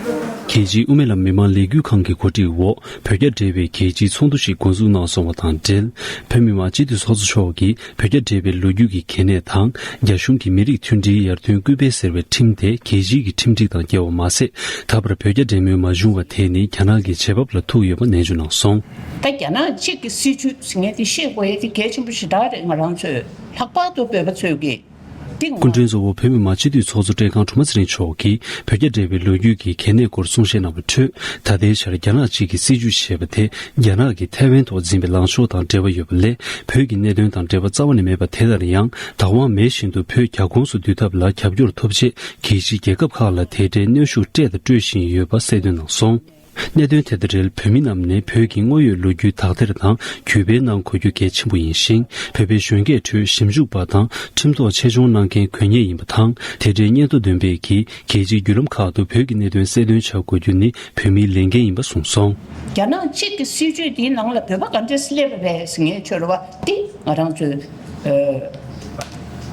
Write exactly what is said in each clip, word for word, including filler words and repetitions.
རྒྱལ་སྤྱིའི་དབུ་མའི་ལམ་མི་མང་ལས་འགུལ་ཁང་གི་གོ་སྒྲིག་འོག་བོད་རྒྱ་འབྲེལ་བའི་རྒྱལ་སྤྱིའི་ཚོགས་འདུ་ཞིག་འགོ་འཛུགས་གནང་སོང་བ་དང་འབྲེལ། བོད་མི་མང་སྤྱི་འཐུས་ཚོགས་གཙོ་མཆོག་གིས་བོད་རྒྱ་འབྲེལ་བའི་ལོ་རྒྱུས་ཀྱི་གལ་གནད་དང་། རྒྱ་གཞུང་གིས་མི་རིགས་མཐུན་སྒྲིལ་ཡར་ཐོན་སྐུལ་སྤེལ་ཟེར་བའི་ཁྲིམས་དེ་རྒྱལ་སྤྱིའི་གི་ཁྲིམས་སྒྲིག་དང་འགལ་བ་མ་ཟད། ད་བར་བོད་རྒྱ་འབྲེལ་མོལ་མ་བྱུང་བ་དེ་ནི་རྒྱ་ནག་གི་བྱེད་བབ་ལ་ཐུག་ཡོད་པ་ནན་བརྗོད་གནང་སོང་། ད་རྒྱ་ནག་གཅིག་གི་སྲིད་བྱུས་ཟེར་མཁན་དེ་ཤེས་དགོས་ཡས་དེ་གལ་ཆེན་པོ་ཞེ་དྲག་རེད། ང་རང་ཚོས་ལྷག་པར་དུ་བོད་པ་ཚོས་ཀྱི། སྐུ་མགྲོན་གཙོ་བོ་བོད་མི་མང་སྤྱི་འཐུས་ཚོགས་གཙོ་བཀྲས་ཁང་གྲོ་མ་ཚེ་རིང་མཆོག་གིས་བོད་རྒྱ་འབྲེལ་བའི་ལོ་རྒྱུས་ཀྱི་གལ་གནད་སྐོར་གསུང་བཤད་གནང་བའི་ཁྲོད། ད་ལྟའི་ཆར་རྒྱ་ནག་གཅིག་གི་སྲིད་བྱུས་ཞེས་པ་དེ་རྒྱ་ནག་གིས་ཐའེ་ཝན་ཐོག་འཛིན་པའི་ལངས་ཕྱོགས་དང་འབྲེལ་བ་ཡོད་པ་ལས། བོད་ཀྱི་གནད་དོན་དང་འབྲེལ་བ་རྩ་བ་ནས་མེད་པ་དེ་ལྟར་ཡང་བདག་དབང་མེད་བཞིན་དུ་བོད་རྒྱ་ཁོངས་སུ་བསྡུ་ཐབས་ལ་རྒྱབ་སྐྱོར་ཐོབ་ཆེད་རྒྱལ་སྤྱིའི་རྒྱལ་ཁབ་ཁག་ལ་དེ་འདྲའི་གནོན་ཤུགས་སྤྲད་དང་སྤྲོད་བཞིན་ཡོད་པ་གསལ་སྟོན་གནང་སོང་། གནད་དོན་དེ་དང་འབྲེལ་བོད་མི་རྣམས་ནས་བོད་ཀྱི་དངོས་ཡོད་ལོ་རྒྱུས་དག་ཐེར་དང་བརྒྱུད་སྤེལ་གནང་དགོས་རྒྱུ་གལ་ཆེན་པོ་ཡིན་ཞིང་། བོད་པའི་གཞོན་སྐྱེས་ཁྲོད་ཞིབ་འཇུག་པ་དང་ཁྲིམས་ཐོག་ཆེད་སྦྱོང་གནང་མཁན་དགོས་ངེས་ཡིན་པ་དང་། དེ་འབྲེལ་སྙན་ཐོ་འདོན་པས་ཀྱིས་རྒྱལ་སྤྱིའི་བརྒྱུད་ལམ་ཁག་ཏུ་བོད་ཀྱི་གནད་དོན་གསལ་སྟོན་བྱ་དགོས་རྒྱུ་ནི་བོད་མིའི་ལས་འགན་ཡིན་པ་གསུངས་སོང་། རྒྱ་ནག་གཅིག་གི་སྲིད་བྱུས་འདིའི་ནང་ལ་བོད་པ་ག་འདྲས་སླེབས་པ་རེད་ཟེར་མཁན་ཁྱོད་རེད་བ། འདི་ང་རང་ཚོའི་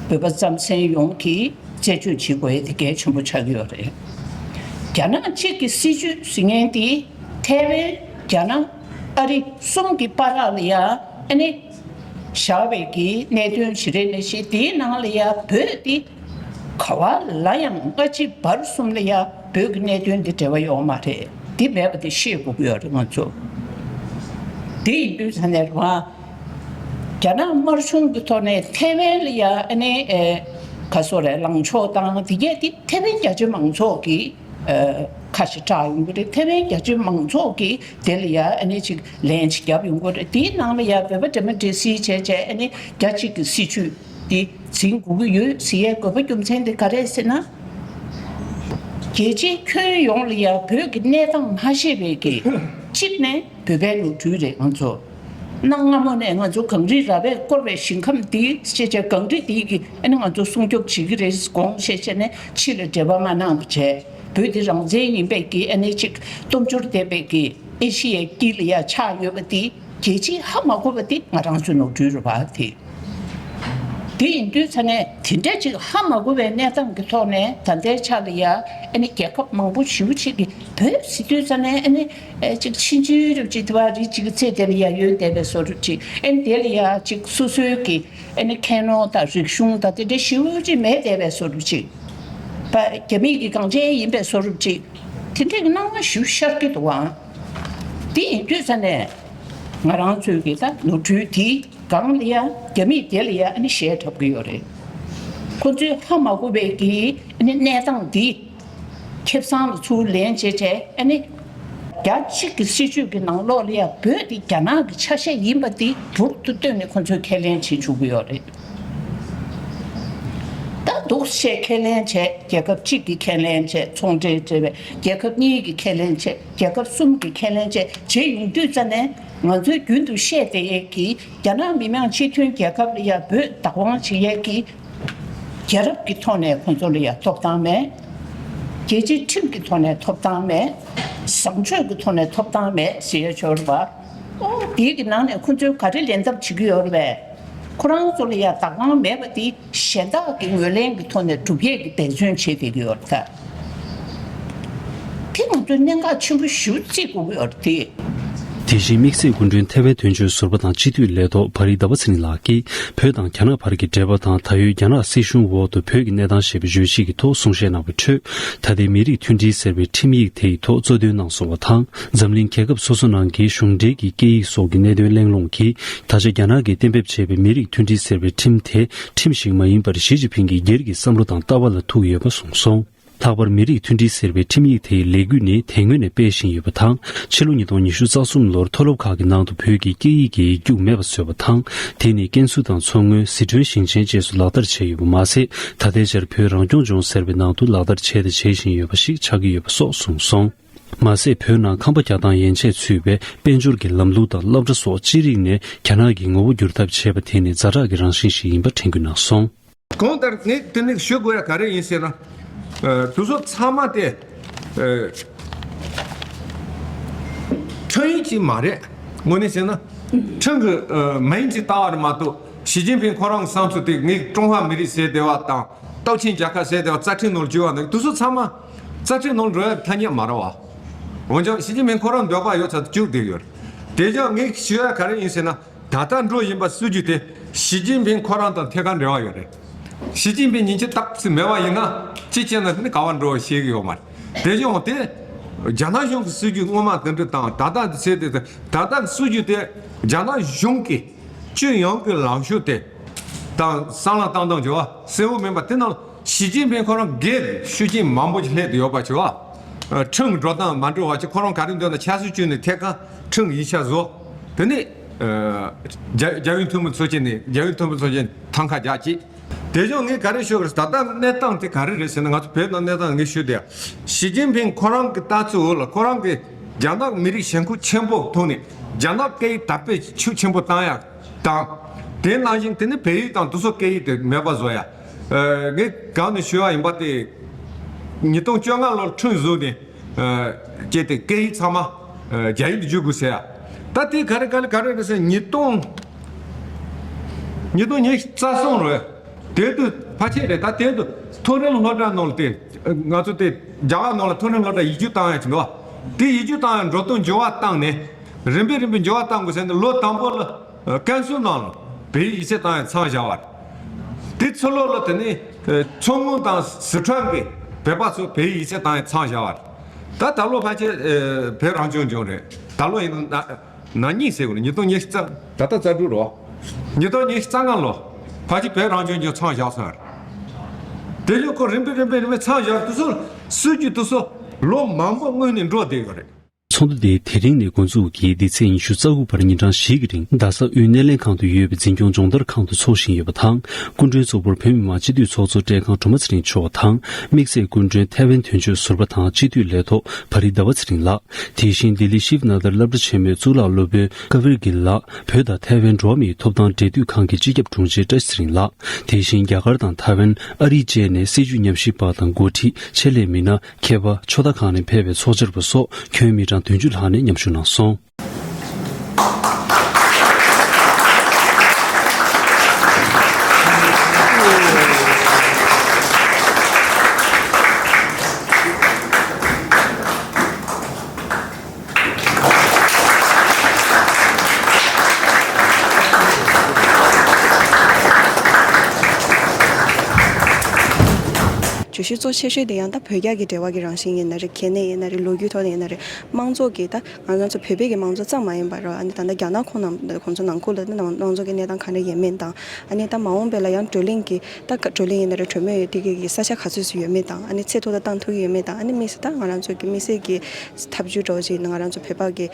བོད་པ་རྩམ་ཟན་ཡོངས་ཀྱིས་རྩད་གཅོད་བྱེད་དགོས་ཡས་དེ་གལ་ཆེན་པོ་ཆགས་ཀྱི་ཡོད་རེད། རྒྱ་ནག་གཅིག་གི་སྲིད་བྱུས་ཟེར་མཁན་དེ་ཐའེ་ཝན། རྒྱ་ནག་ཨ་རི་གསུམ་གྱི་བར་ལ་ཡ་ཨ་ནི་བཞག་པའི་གི་གནད་དོན་ཞིག་རེད། ནས་ཤེས་དེའི་ནང་ལ་ཡ་བོད་དེ་ག་བ་ལ་ཡང་སྔ་ཕྱི་བར་གསུམ་ལ་ཡ་བོད་ཀྱི་གནད་དོན་དེ་འབྲེལ་བ་ཡོད་མ་རེད། དེ་མེད་པ་དེ་ཤེས་དགོས་ཀྱི་ཡོད་རེད་ང་ཚོ། དེ་ཡིན་དུས་ས་ནས་རང་རྒྱ་ནག་དམར་གཞུང་གི་ཐོག་ནས་ཐའེ་ཝན་ལ་ཡ་ཨ་ནི་ཨེ་ག་སོ་རེད། ལངས་ཕྱོགས་དང་དེ་གས་དེ་ཐའེ་ཝན་རྒྱ་ཆེ་མང་ཚོགས་ཀྱི་ཨེ་ཁ་ཞེ་དྲག་ཡོང་གི་རེད། ཐའེ་ཝན་རྒྱ་ཆེ་མང་ཚོགས་ཀྱིས་དེ་ལ་ཡ་ཨ་ནི་ཅིག་ལན་ཅིག་རྒྱབ་ཡོང་གི་རེད། དེའི་ནང་ལ་ཡ་བོད་པ་འདྲེ་མོ་འདྲེ་སིལ་བྱས་བྱས་ཨ་ནི་རྒྱ་གཅིག་གི་སྲིད་བྱུས་དེ་འཛིན་དགོས་ཀྱི་ཡོད་ཟེར་ཡའི་དགོས་པ་རྒྱུ་མཚན་དེ་ག་རེད་ཟེར་ན། རྒྱལ་སྤྱིའི་ཁྱོན་ཡོངས་ལ་ཡ་བོད་ཀྱི་གནས་སྟངས་མ་ཤེས་པའི་གི་གཅིག་ནས་བོད་པའི་ནོར་འཁྲུལ་རེད། ང་ཚོ་གནའ་སྔ་མོ་ནས་ང་ཚོ་གངས་རི་ར་བས་བསྐོར་བའི་ཞིང་ཁམས་འདི་ཤེས་བྱ་གངས་རི་འདི་གི་ཨ་ནི་ང་ཚོ་སྲུང་སྐྱོབ་བྱེད་ཀྱི་རེད་དགོངས་བཞེས་བྱས་ནས་ཕྱི་ལ་འབྲེལ་བ་མ་གནང་བ་བྱས། བོད་འདི་རང་བཙན་ཡིན་པའི་གི་ཨ་ནི་ཅིག་སྟོབས་འབྱོར་ལྡན་པའི་གི་ཨེ་ཤི་ཡའི་དཀྱིལ་ལ་ཡ་ཆགས་ཡོད་པ་འདི་རྒྱལ་སྤྱིས་ཧ་མ་གོ་བ་འདི་ང་རང་ཚོའི་ནོར་འཁྲུལ་རེད་པ་དེ། དེ་ཡིན་དུས་ས་ནས་དེ་འདྲ་ཅིག་ཧ་མ་གོ་བའི་གནས་སྟངས་ཀྱི་ཐོག་ནས་ད་ལྟའི་ཆ་ལ་ཡ་ཨ་ནི་རྒྱལ་ཁབ་མང་པོ་ཞེ་པོ་ཅིག་གིས་བོད་ཟེར་དུས་ས་ནས་ཨ་ནི་ཨེ་ཅིག་ཕྱིན་ཆད་རུབ་ཅིག་དེ་བ་རི་ཅིག་གི་ཚེ་དེ་ལ་ཡ་ཡོད་བསྡད་པའི་བཟོ་འདྲ་ཅིག་ཨ་ནི་དེ་ལ་ཡ་ཅིག་སོ་སོའི་གི་ཨ་ནི་ཁྱད་ནོར་དང་རིག་གཞུང་དང་དེ་འདྲ་ཞེ་པོ་ཅིག་མེད་བསྡད་པའི་བཟོ་འདྲ་ཅིག་པ་རྒྱ་མི་གི་གངས་ཅན་ཡིན་པའི་བཟོ་འདྲ་ཅིག་དེ་འདྲ་གི་སྣང་བ་ཞེ་པོ་ཤར་གྱི་འདུག་ཨང་། དེ་ཡིན་དུས་ས་ནས། ང་རང་ཚོའི་གི་ད་ནོར་འཁྲུལ་དེ་སྒང་ལ་ཡ་རྒྱ་མིས་དེ་ལ་ཡ་ཨ་ནི་ཞེ་དྲག་གི་ཡོད་རེད། ཁོ་ཚོས་ཧ་མ་གོ་བའི་གི་ཨ་ནི་གནས་སྟངས་འདི་ཁེ་བཟང་ལ་ཚུར་ལེན་བྱས་བྱས་ཨ་ནི་རྒྱ་གཅིག་གི་སྲིད་བྱུས་ཀྱི་ནང་ལོགས་ལ་ཡ་བོད་དེ་རྒྱ་ནག་གི་ཆ་ཤས་ཡིན་པ་དེ་འབུར་དུ་བཏོན་ནས་ཁོ་ཚོས་ཁས་ལེན་བྱེད་བཅུག་གི་ཡོད་རེད། ད་འདུག་བཤད་ཁས་ལེན་བྱས། རྒྱལ་ཁབ་གཅིག་གིས་ཁས་ལེན་བྱས། ཚོང་འབྲེལ་འབྲེལ་བའི་རྒྱལ་ཁབ་གཉིས་ཀྱིས་ཁས་ལེན་བྱས། རྒྱལ་ཁབ་གསུམ་གྱིས་ཁས་ལེན་བྱས་བྱས་ཡོང་དུས་ཙ་ནས་ང་ཚོས་རྒྱུན་དུ་བཤད་བསྡད་ཡས་ཀྱི་རྒྱ་ནག་མི་དམངས་སྤྱི་མཐུན་རྒྱལ་ཁབ་ལ་ཡ་བོད་བདག་དབང་བྱེད་ཡས་ཀྱི་རྒྱལ་རབས་ཀྱི་ཐོག་ནས་ཁོང་ཚོ་ལ་ཡ་ཐོབ་ཐང་མེད། རྒྱལ་སྤྱིའི་ཁྲིམས་ཀྱི་ཐོག་ནས་ཐོབ་ཐང་མེད། བཟང་སྤྱོད་ཀྱི་ཐོག་ནས་ཐོབ་ཐང་མེད་ཟེར་ཡས་ཆོག་རེད་པ། ཨོ་དེའི་གི་ནང་ནས་ཁོང་ཚོས་ག་རེ་ལེན་ཐབས་བྱེད་ཀྱི་ཡོད་རེད་པས། ཁོ་རང་ཚོ་ལ་ཡ་བདག་དབང་མེད་པ་དེ་གཞན་དག་གི་ངོས་ལེན་གྱི་ཐོག་ནས་སྒྲུབ་ཡས་ཀྱི་འབད་བརྩོན་བྱེད་བསྡད་ཀྱི་ཡོད་རེད་ད། དེ་ང་ཚོས་གནད་འགག་ཆེན་པོ་ཞེ་པོ་བརྩི་དགོས་ཀྱི་ཡོད་རེད་དེ། དེ་བཞིན་དམིགས་བསལ་སྐུ་མགྲོན་ཐའེ་ཝན་དོན་གཅོད་ཟུར་པ་དང་སྤྱི་འཐུས་ལས་ཐོག་བྷ་རི་ཟླ་བ་ཚེ་རིང་ལགས་ཀྱིས་བོད་དང་རྒྱ་ནག་བར་གྱི་འབྲེལ་བ་དང་ད་ཡོད་རྒྱ་ནག་སྲིད་གཞུང་འོག་ཏུ་བོད་ཀྱི་གནས་སྟངས་ཞེས་པའི་བརྗོད་གཞི་གི་ཐོག་གསུང་བཤད་གནང་བའི་ཁྲོད། ད་ལྟའི་མི་རིགས་མཐུན་སྒྲིལ་ཟེར་བའི་ཁྲིམས་ཡིག་དེ་ཡི་ཐོག་གཙོ་འདོན་གནང་སོང་བ་དང་། འཛམ་གླིང་རྒྱལ་ཁབ་སོ་སོ་ནང་གི་གཞུང་འབྲེལ་གྱི་སྐད་ཡིག་སོགས་ཀྱི་གནད་དོན་གླེང་སློང་གིས། ད་ཆ་རྒྱ་ནག་གིས་གཏན་འབེབས་བྱས་པའི་མི་རིགས་མཐུན་སྒྲིལ་ཟེར་བའི་ཁྲིམས་དེ་ཁྲིམས་ཤིག་མ་ཡིན་པར་ཞི་ཅིན་ཕིང་གི་སྒེར་གྱི་བསམ་བློ་དང་ལྟ་བ་ལ་ཐུག་ཡོད་པ་གསུངས་སོང་། ལྷག་པར་མི་རིགས་མཐུན་སྒྲིལ་ཟེར་བའི་ཁྲིམས་ཡིག་དེའི་ལས་འགུལ་ནི་དེ་སྔོན་ནས་སྤེལ་བཞིན་ཡོད་པ་དང་། ཕྱི་ལོ་ཉིས་སྟོང་ཉི་ཤུ་རྩ་གསུམ་ལོར་མཐོ་སློབ་ཁག་གི་ནང་དུ་བོད་ཀྱི་སྐད་ཡིག་གི་ཡིག་རྒྱུགས་མེད་པ་བཟོས་པ་དང་། དེ་ནི་ཀན་སུའུ་དང་མཚོ་སྔོན། ཟི་ཁྲོན་ཞིང་ཆེན་བཅས་སུ་ལག་བསྟར་བྱས་ཡོད་པ་མ་ཟད། ད་ལྟའི་ཆར་བོད་རང་སྐྱོང་ལྗོངས་ཟེར་བའི་ནང་དུ་ལག་བསྟར་བྱས་དང་བྱེད་བཞིན་ཡོད་པ་ཞིག་ཆགས་ཀྱི་ཡོད་པ་སོགས་གསུངས་སོང་། མ་ཟད། བོད་ནང་ཁང་པ་རྒྱག་སྟངས་ཡན་ཆད་ཚུད་པའི་དཔལ་འབྱོར་གྱི་ལམ་ལུགས་དང་སློབ་གྲྭ་སོགས་ཅི་རིགས་ནས་རྒྱ་ནག་གིས་ངོ་བོ་བསྒྱུར་ཐབས་བྱས་པ་དེ་ནི་ཛ་དྲག་གི་རང་བཞིན་ཞིག་ཡིན་པ་དྲན་སྐུལ་གནང་སོང་། གང་ལྟར་ངས་དེ་ནས་ཞུ་དགོས་ཡ་ག་རེ་ཡིན་ཟེར་ན། ཨ། དེ་ཚོ་ཚང་མ་དེ། ཨ། ཁྲིམས་ཡིག་ཅིག་མ་རེད། དངོས་གནས་བྱས་ན། ཁྲིམས་ཀྱི། ཨ། མིང་ཅིག་བཏགས་པ་རེད་མ་གཏོགས། ཞི་ཅིན་ཕིང་ཁོ་རང་གི་བསམ་ཚུལ་དེ་ངས་ཀྲུང་ཧྭ་མི་རིགས་ཟེར་བསྡད་པ་དང་། སྟོབས་ཆེན་རྒྱལ་ཁབ་ཟེར་བསྡད་པ། རྩ་ཁྲིམས་ནང་བཅུག་པ་ནི་དེ་ཚོ་ཚང་མ། རྩ་ཁྲིམས་ནང་འགྲོ་ཡ་ཐ་སྙད་མ་རེད་བ། འོན་ཀྱང་ཞི་ཅིན་ཕིང་ཁོ་རང་འདོད་པ་ཡོད་ཚད་བཅུག་བསྡད་ཡོད། དེ་ཀྱང་ངས་ཞུ་ཡ་ག་རེ་ཡིན་ཟེར་ན། ད་ལྟ་འགྲོ་བཞིན་པ་སྲིད་ཇུས་དེ་ཞི་ཅིན་ཕིང་ཁོ་རང་དང་ཐད་ཀར་འབྲེལ་བ་ཡོད་རེད། ཞི་ཅིན་ཕིང་ཉིན་གཅིག་སྟབས་ཚིག་མེད་པ་ཡིན་ན་ཅི་བྱས་ན་ནི་ག་བ་འགྲོ་བ་ཤེས་ཀྱི་ཡོད་མ་རེད། དེ་ཀྱང་དེ་རྒྱ་ནག་གཞུང་གི་སྲིད་ཇུས་སྔོན་མ་དེ་འདྲ་དང་ད་ལྟ་འདི་ཚེ་དེ་ད་ལྟ་གི་སྲིད་ཇུས་དེ་རྒྱ་ནག་གཞུང་གི་སྤྱི་ཡོངས་ཀྱི་ལངས་ཕྱོགས་དེ་དང་བསམ་བློ་བཏང་སྟངས་བྱ་བ་གསལ་བོ་མིན་པ་དེ་ནང་ཞི་ཅིན་ཕིང་ཁོ་རང་སྒེར་ཤུགས་རྐྱེན་མང་པོ་ཞིག་སླེབས་ཏེ་ཡོད་པ་བྱ་བ། ཁྲིམས་འགྲོ་སྟངས་མ་འགྲོ་བ་ཅིག་ཁོ་རང་ག་རེ་འདོད་ན་ཆབ་སྲིད་ཅུས་ནས་ཐད་ཀར་ཁྲིམས་ཡིག་ཆ་བཟོ། དེ་ནས་རྒྱ་རྒྱ་ཡོངས་ཐུན་མོང་ཚོགས་ཆེན་ནས་རྒྱ་ཡོངས་ཐུན་མོང་ཚོགས་ཆེན་ཐང་ཁ་རྒྱག་ཅིག་དེ་ཀྱང་ངས་ག་རེ་ཞུ་དགོས་རེད། ད་ལྟ་གནས་སྟངས་དེ་ག་རེ་རེད་ཟེར་ན་ང་ཚོ་བོད་ནང་གནས་སྟངས་ངས་ཞུ་དེ། ཞི་ཅིན་ཕིང་ཁོ་རང་གི་ལྟ་ཚུལ་འོག་ལ་ཁོ་རང་གི་རྒྱ་ནག་མི་རིགས་ཞེན་ཁོག་ཆེན་པོ་ཐོག་ནས་རྒྱ་ནག་སྐད་ཡིག་དར་སྤེལ་ཤུགས་ཆེན་པོ་བཏང་ཡ་དང་། དེ་ནང་བཞིན་དེ་ནི་བོད་ཡིག་དང་དེ་ཚོ་སྐད་ཡིག་དེ་མེད་པ་བཟོ་ཡ། ངས་གང་ནས་ཞུ་བ་ཡིན་པ་དེ། ཉིས་སྟོང་བཅོ་ལྔ་ལོར་ཁྲིམས་བཟོས་ནས་བྱས་ཏེ་སྐད་ཡིག་ཚང་མ་རྒྱ་ཡིག་ཏུ་བསྒྱུར་དགོས་ཟེར་ཡ། ད་དེ་ག་རེ་ག་རེ་ག་རེ་རེད་ཟེར་ཉིས་སྟོང་ཉིས་སྟོང་ཉི་ཤུ་རྩ་གསུམ་རེད། དེ་དུས་ཕལ་ཆེར་རེད། ད་དེ་དུས་མཐོ་རིམ་སློབ་གྲྭ་ནང་ལ་དེ་ང་ཚོ་དེ་རྒྱ་གར་ནང་ལ་མཐོ་རིམ་སློབ་གྲྭ་ཡིག་རྒྱུགས་བཏང་ཡ་ཅིག་འདུག་དེ་ཡིག་རྒྱུགས་བཏང་ཡ་འགྲོ་སྟངས་འགྱུར་བ་བཏང་ནས་རིམ་པས་རིམ་པས་འགྱུར་བ་བཏང་དགོས་ཟེར་ནས་ལོ་དང་པོ་ལ་ཀན་སུའུ་ནང་ལ་བོད་ཡིག་ཡིག་ཚད་བཏང་ཡ་མཚམས་བཞག་པ་རེད། དེ་ཚུར་ལོག་ལ་དེ་ནས་མཚོ་སྔོན་དང་སི་ཁྲོན་གྱི་བོད་པ་ཚོ་བོད་ཡིག་ཡིག་ཚད་བཏང་ཡ་མཚམས་བཞག་པ་རེད། ད་ད་ལོ་ཕལ་ཆེར་བོད་རང་སྐྱོང་ལྗོངས་རེད། ད་ལོ་ཡིན་ན། ན་ནིང་ཟེར་དགོས་རེད། ཉིས་སྟོང་ཉི་ཤུ་རྩ། ད་ལྟ་རྩ་དྲུག་རེད་བ། ཉིས་སྟོང་ཉི་ཤུ་རྩ་ལྔ་ལོ། ཕལ་ཆེར་བོད་རང་སྐྱོང་ལྗོངས་མཚམས་བཞག་ཚར། དེ་ལས་ཁོ་རིམ་པས་རིམ་པས་རིམ་པས་མཚམས་བཞག་དུས་ཚོད་སྲིད་ཇུས་དེ་ཚོ་ལོ་མང་པོ་སྔོན་ནས་འགྲོ་བསྡད་ཡོད་རེད། ཚོགས་འདུ་དེ་དེ་རིང་ནས་འགོ་འཛུགས་ཀྱིས་འདི་ཚེས་ཉི་ཤུ་རྩ་དགུ་བར་ཉིན་གྲངས་བཞི་གི་རིང་རྡ་ས་དབུས་སྣེ་ལེན་ཁང་དུ་ཡོད་པའི་འཛིན་སྐྱོང་སྦྱོང་བརྡར་ཁང་དུ་འཚོགས་བཞིན་ཡོད་པ་དང་། སྐུ་མགྲོན་གཙོ་བོར་བོད་མི་མང་སྤྱི་འཐུས་ཚོགས་གཙོ་བཀྲས་ཁང་སྒྲོལ་མ་ཚེ་རིང་མཆོག་དང་། དམིགས་བསལ་སྐུ་མགྲོན་ཐའེ་ཝན་དོན་གཅོད་ཟུར་པ་དང་སྤྱི་འཐུས་ལས་ཐོག་བྷ་རི་ཟླ་བ་ཚེ་རིང་ལགས། དེ་བཞིན་ལྡི་ལི་ཤིབ་ན་དར་སློབ་གྲྭ་ཆེན་མོའི་གཙུག་ལག་སློབ་དཔོན་ཀ་བིར་གིལ་ལགས། བོད་དང་ཐའེ་ཝན་འགྲོ་བ་མིའི་ཐོབ་ཐང་འབྲེལ་མཐུད་ཁང་གི་སྤྱི་ཁྱབ་དྲུང་ཆེ་བཀྲ་ཤིས་ཚེ་རིང་ལགས། དེ་བཞིན་རྒྱ་གར་དང་ཐའེ་ཝན། ཨ་རི་བཅས་ནས་སྲིད་བྱུས་ཉམས་ཞིབ་པ་དང་འགོ་ཁྲིད། ཆེད་ལས་མི་སྣ། མཁས་པ། ཕྱོགས་མཐའ་ཁག་ནས་ཕེབས་པའི་ཚོགས་བཅར་བ་སོགས་ཁྱོན་མི་གྲངས་བདུན་ཅུ་ལྷག་ནས་མཉམ་ཞུགས་གནང་སོང་། བརྗོད་གཞི་གཙོ་ཆེ་ཤོས་དེ་ཡང་ད་བོད་རྒྱ་གི་འབྲེལ་བ་གི་རང་བཞིན་ཡིན་ན་རེད། གལ་གནད་ཡིན་ན་རེད། ལོ་རྒྱུས་ཐོག་ནས་ཡིན་ན་རེད། དམངས་གཙོ་གི་ད་ང་རང་ཚོ་བོད་པའི་གི་དམངས་གཙོ་ཙམ་མ་ཡིན་པར་ཨ་ནི་ད་ལྟ་རྒྱ་ནག་ཁོངས་ནང་ཁོང་ཚོ་ནང་ཁུལ་ལ་ད་དམངས་གཙོ་གི་གནས་སྟངས་ག་འདྲ་ཡོད་མེད་དང་། ཨ་ནི་ད་མ་འོངས་པའི་ལ་ཡང་བགྲོ་གླེང་གི་ད་བགྲོ་གླེང་ཡིན་ན་རེད། གྲོས་མོལ་ཡོད་དེ་གི་གི་ས་ཆ་ག་ཚོད་ཙམ་ཡོད་མེད་དང་། ཨ་ནི་ཚད་མཐོ་ལ་བཏང་ཐུབ་ཀྱི་ཡོད་མེད་དང་། ཨ་ནི་དམིགས་བསལ་ད་ང་རང་ཚོ་གི་དམིགས་བསལ་གི་ཐབས་ཇུས་འདྲ་བོ་ཅིག་ཡིན་ན་ང་རང་ཚོ་བོད་པ་གི་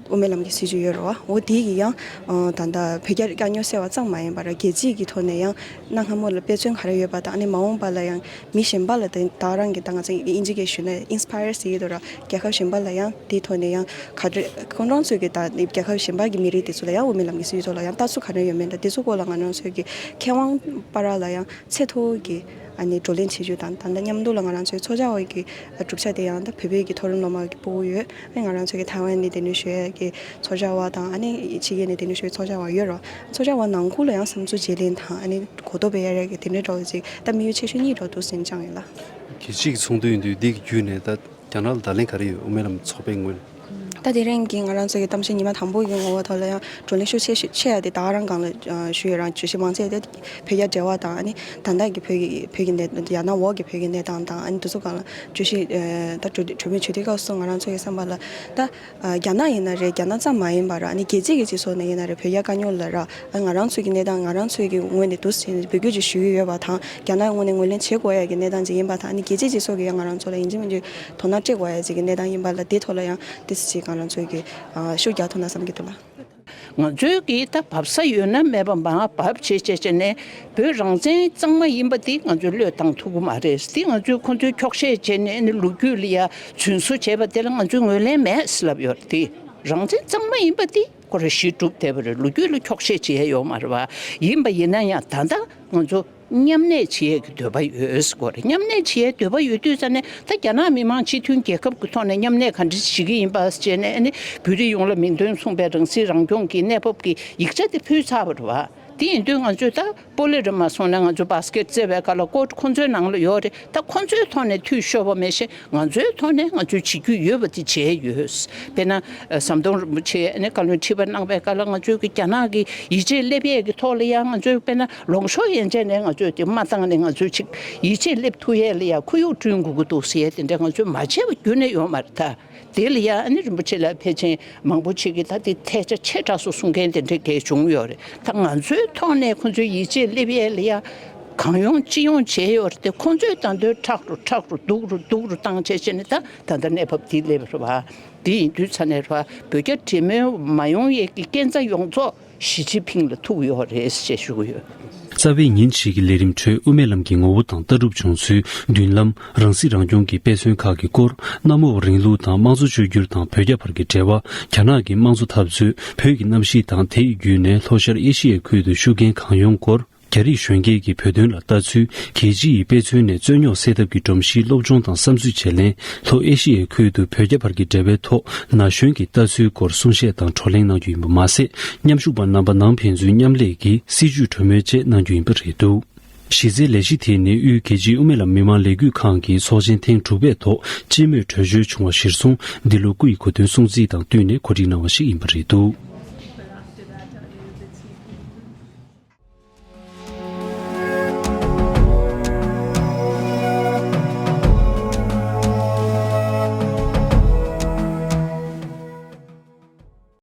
དབུ་མའི་ལམ་གྱི་སྲིད་བྱུས་ཡོད་རེད་བ། འོ་དེ་གི་ཡང་ད་ལྟ་བོད་རྒྱ་དཀའ་རྙོག་སེལ་བ་ཙམ་མ་ཡིན་པར་རྒྱལ་སྤྱིའི་གི་ཐོག་ནས་ཡང་གནའ་སྔ་མོ་ལ་དཔེ་མཚོན་ག་རེ་ཡོད་པ་དང་། ཨ་ནི་མ་འོངས་པ་ལ་ཡང་མི་གཞན་པ་ལ་དེ་ད་རང་གི་ད་ང་ཚོ་དབྱིན་ཇི་སྐད་ཞུས་ན་ཨིན་སི་པ་ཡར་ཟེར་གྱི་འདུག་ར། རྒྱལ་ཁབ་གཞན་པ་ལ་ཡང་དེའི་ཐོག་ནས་ཡང་ག་རེ་ཁོང་རང་ཚོས་ཀྱི་ད་རྒྱལ་ཁབ་གཞན་པ་གི་མི་རིགས་དེ་ཚོ་ལ་ཡང་དབུ་མའི་ལམ་གྱི་སྲིད་བྱུས་ཐོག་ལ་ཡང་ལྟ་ཚུལ་ག་རེ་ཡོད་མེད་དང་། དེ་ཚོ་སྐོར་ལ་ང་རང་ཚོས་ཀྱི་མཁས་དབང་བར་ལ་ཡང་ཚད་མཐོ་བོ་གི་ཨ་ནི་བགྲོ་གླེང་བྱེད་རྒྱུ་དང་། ད་ལྟ་མཉམ་དུ་ལ་ང་རང་ཚོའི་ཚོགས་བཅར་བ་གི་གྲུབ་ཆ་དེ་ཡང་ད་བོད་པའི་གི་མཐོ་རིམ་སློབ་མ་གི་ཕྲུ་གུ་ཡོད། ཨ་ནི་ང་རང་ཚོའི་གི་ཐའེ་ཝན་ནས་སྡེ་སྣོད་ཞུ་ཡ་གི་ཚོགས་བཅར་བ་དང་། ཨ་ནི་ཕྱི་རྒྱལ་ནས་སྡེ་སྣོད་ཞུ་བའི་ཚོགས་བཅར་བ་ཡོད་རོ། ཚོགས་བཅར་བ་ནང་ཁུལ་ལ་ཡང་བསམ་ཚུལ་བརྗེ་ལེན་དང་། ཨ་ནི་གོ་རྟོགས་སྤེལ་ཡ་རེ་གི་དེ་འདྲའི་འདྲ་བོ་ཅིག་ད་དམིགས་ཡུལ་ཆེ་ཤོས་གཉིས་འདྲ་བོ་འདུག་ཟེར་བཅངས་ཡོད་ལ། རྒྱལ་སྤྱིའི་ཚོགས་འདུ་ཡིན་དུས་འདི་གི་བརྒྱུད་ནས་ད་རྒྱ་ནག་ལ་བརྡ་ལན་ག་རེ་ཡོད། དབུ་མའི་ལམ་ཚོགས་པའི་ངོས་ནས། ད་དེ་རིང་གི་ང་རང་ཚོ་གི་གཏམ་བཤད་ཉི་མ་དང་པོ་གི་ངོ་བོ་ཐོག་ལ་ཡང་བགྲོ་གླེང་ཤུགས་ཆེ་ཤོས་ཆེ་ཡ་དེ་ད་ག་རང་སྒང་ལ་ཞུས་ཡོད་རང་བརྗོད་གཞི་མང་ཆེ་དེ་བོད་རྒྱ་འབྲེལ་བ་དང་། ཨ་ནི་ད་ལྟ་གི་བོད་ཀྱི་བོད་ཀྱི་གནས་རྒྱ་ནག་འོག་གི་བོད་ཀྱི་གནས་སྟངས་དང་། ཨ་ནི་དེ་ཚོ་སྒང་ལ་བརྗོད་གཞི་ད་གྲོས་གྲོས་མོལ་བྱེད་དུས་སྐབས་སུ་ང་རང་ཚོ་གི་བསམ་པ་ལ་ད་རྒྱ་ནག་ཡིན་ན་རེད། རྒྱ་ནག་ཙམ་མ་ཡིན་པར་ཨ་ནི་རྒྱལ་སྤྱི་གི་སྤྱི་ཚོགས་ནས་ཡིན་ན་རེད། བོད་རྒྱ་དཀའ་རྙོག་ལ་ར། ཨ་ང་རང་ཚོའི་གི་གནས་སྟངས་ང་རང་ཚོའི་གི་ངོས་ནས་འདུག་ཟེར་ནས་འབོད་སྐུལ་ཅིག་ཞུ་གི་ཡོད་པ་དང་། རྒྱ་ནག་ངོས་ནས་ངོས་ལེན་བྱེད་དགོས་ཡ་གི་གནས་སྟངས་ཅིག་ཡིན་པ་དང་། ཨ་ནི་རྒྱལ་སྤྱིའི་སྤྱི་ཚོགས་ཀྱིས་ཡང་ང་རང་ཚོ་ལ་ཡིན་གཅིག་མིན་གཅིག་དོ་སྣང་སྤྲད་དགོས་ཡ་ཅིག་གི་གནས་སྟངས་ཡིན་པ་ལ། དེ་ཐོག་ལ་ཡང་ཏོག་ཙམ་ཅིག་ང་རང་ཚོའི་གི་ཤུགས་རྒྱག་ཐུབ་ན་བསམ་གྱི་འདུག་ལ། ང་ཚོའི་གི་ད་བབས་ས་ཡོད་ན་མེད་པ་མར་བབས་བྱས་བྱས་བྱས་ནས་བོད་རང་བཙན་གཙང་མ་ཡིན་པ་འདི་ང་ཚོས་བློས་བཏང་ཐུབ་ཀྱི་མ་རེད། འདི་ང་ཚོས་ཁོ་ཚོའི་འཁྱོག་བཤད་བྱས་ནས་ཨ་ནི་ལོ་རྒྱུས་ལ་ཡ་རྫུན་བཟོ་བྱས་པ་དེ་ལ་ང་ཚོས་ངོས་ལེན་མེད་ཟེར་ལབ་ཡོད་རེད། འདི་རང་བཙན་གཙང་མ་ཡིན་པ་འདི། ཁོ་རང་གཞི་གྲུབ་བསྡད་པ་རེད། ལོ་རྒྱུས་ལ་འཁྱོག་བཤད་བྱེད་ཡ་ཡོད་མ་རེད་བ། ཡིན་པ་ཡིན་ན་ཡང་ད་ལྟ་ང་ཚོ་མཉམ་གནས་བྱེད་ཡས་ཀྱི་འདོད་པ་ཡོད་ཟེར་གོ་རེད། མཉམ་གནས་བྱེད་ཡས་འདོད་པ་ཡོད་དུས་ཙ་ནས་ད་རྒྱ་ནག་མི་དམངས་སྤྱི་མཐུན་རྒྱལ་ཁབ་ཀྱི་ཐོག་ནས་མཉམ་གནས་ག་འདྲ་བྱེད་ཀྱི་ཡིན་པ་བྱས་ནས་ཨ་ནི་བོད་རིགས་ཡོངས་ལ་མིང་དོན་མཚུངས་པའི་རང་སྲིད་རང་སྐྱོང་གི་གནས་བབ་ཀྱི་ཡིག་ཆ་དེ་ཕུལ་ཚར་བ་རེད་བ། དེ་ཡིན་དུས་ང་ཚོས་ད་ པོ་ལི་རུ་མ་སོང་ན་ང་ཚོ་བཱ་སི་ཀེཊ་རྩེ་བའི་སྐབས་ལ་ཀོརཊ་ཁོང་ཚོའི་ནང་ལ་ཡོད་རེད། ད་ཁོང་ཚོའི་ཐོག་ནས་འཐུས་ཤོར་བ་མེད་ཤེ། ང་ཚོའི་ཐོག་ནས་ང་ཚོས་བྱེད་རྒྱུ་ཡོད་པ་དེ་བྱས་ཡོད། དཔེར་ན་ཟམ་གདོང་རིན་པོ་ཆེ་ཨ་ནི་བཀའ་བློན་ཁྲི་པ་གནང་བའི་སྐབས་ལ་ང་ཚོས་ཀྱི་རྒྱ་ནག་གི་ཡིད་ཆེས་སླེབས་ཡས་ཀྱི་ཐོག་ལ་ཡང་ང་ཚོས་དཔེར་ན་ལོངས་ཤོག་ཡན་ཆད་ནས་ང་ཚོས་དེ་མ་བཏང་ནས་ང་ཚོས་ཅིག་ཡིད་ཆེས་སླེབས་ཐུབ་ཡས་ལ་ཡང་ཁོར་ཡུག་བསྐྲུན་དགོས་ཀྱི་འདུག་ཟེར་ཡས་དེ་འདྲ་ང་ཚོས་མ་བྱས་པ་རྒྱུན་ནས་ཡོད་མ་རེད་ད། དེ་ལ་ཡང་ཨ་ནི་རིན་པོ་ཆེ་ལ་ཕལ་ཆེར་མང་པོ་ཅིག་གིས་ད་དེ་ཐལ་ཆ་ཆེ་དྲགས་སོ་གསུང་མཁན་དེ་འདྲ་གས་བྱུང་ཡོད་རེད། ད་ང་ཚོའི་ཐོག་ནས་ཁོ་ཚོའི་ཡིད་ཆེས་སླེབས་ཡས་ལ་ཡང་གང་ཡོང་ཅི་ཡོང་བྱས་ཡོད་རེད་དེ། ཁོ་ཚོས་ད་དུང་ཁྲག་རུ་ཁྲག་རུ་སྡུག་རུ་སྡུག་རུ་བཏང་བྱས་བྱས་ནས་ད་ད་ལྟ་གནས་བབ་དེ་སླེབས་རེད་བ། དེ་ཡིན་དུས་ཙ་ནས་རེད་བ། བོད་རྒྱ་འབྲེལ་མོལ་མ་ཡོང་ཡས་ཀྱི་རྐྱེན་རྩ་ཡོངས་རྫོགས་ཞི་ཅིན་ཕིང་ལ་ཐུག་ཡོད་རེད་ཅེས་ཞུ་གི་ཡོད། རྩ་བའི་ཉིན་ཞིག་གི་ལས་རིམ་ཁྲོད་དབུ་མའི་ལམ་གྱི་ངོ་བོ་དང་ལྟ་གྲུབ་བྱུང་ཚུལ། མདུན་ལམ། རང་སྲིད་རང་སྐྱོང་གི་དཔེ་མཚོན་ཁག་གི་སྐོར། གནམ་འོག་རིང་ལུགས་དང་དམངས་གཙོ་བཅོས་བསྒྱུར་དང་བོད་རྒྱ་བར་གྱི་འབྲེལ་བ། རྒྱ་ནག་གི་དམངས་གཙོ་འཐབ་རྩོད། བོད་ཀྱི་གནམ་གཤིས་དང་དེ་ཡི་བརྒྱུད་ནས་ལྷོ་ཤར་ཨེ་ཤི་ཡའི་ཁུལ་དུ་ཤུགས་རྐྱེན་གང་ཡོང་སྐོར། རྒྱ་རིགས་གཞོན་སྐྱེས་ཀྱིས་བོད་དོན་ལ་ལྟ་ཚུལ། རྒྱལ་སྤྱི་ཡི་དཔེ་མཚོན་ནས་རྩོད་རྙོག་སེལ་ཐབས་ཀྱི་སྒྲོམ་གཞིའི་སློབ་སྦྱོང་དང་བསམ་ཚུལ་བརྗེ་ལེན། ལྷོ་ཨེ་ཤི་ཡའི་ཁུལ་དུ་བོད་རྒྱ་བར་གྱི་འབྲེལ་བའི་ཐོག་ན་གཞོན་གྱི་ལྟ་ཚུལ་སྐོར་གསུང་བཤད་དང་བགྲོ་གླེང་གནང་རྒྱུ་ཡིན་པ་མ་ཟད། མཉམ་ཞུགས་པ་རྣམ་པ་ནང་ཕན་ཚུན་མཉམ་ལས་ཀྱིས་སྲིད་བྱུས་གྲོས་མོལ་བཅས་གནང་རྒྱུ་ཡིན་པ་རེད་འདུག་གཞི་རྩའི་ལས་གཞི་དེ་ནི་དབུས་རྒྱལ་སྤྱིའི་དབུ་མའི་ལམ་མི་མང་ལས་འགུལ་ཁང་གིས་ཚོགས་ཆེན་ཐེངས་དྲུག་པའི་ཐོག་སྤྱི་མོས་གྲོས་ཆོད་བྱུང་བ་གཞིར་བཟུང་། འདི་ལོ་སྐུ་ཡི་གོ་སྟོན་སྲུང་བརྩི་དང་བསྟུན་ནས་གོ་སྒྲིག་གནང་བ་ཞིག་ཡིན་པ་རེད་འདུག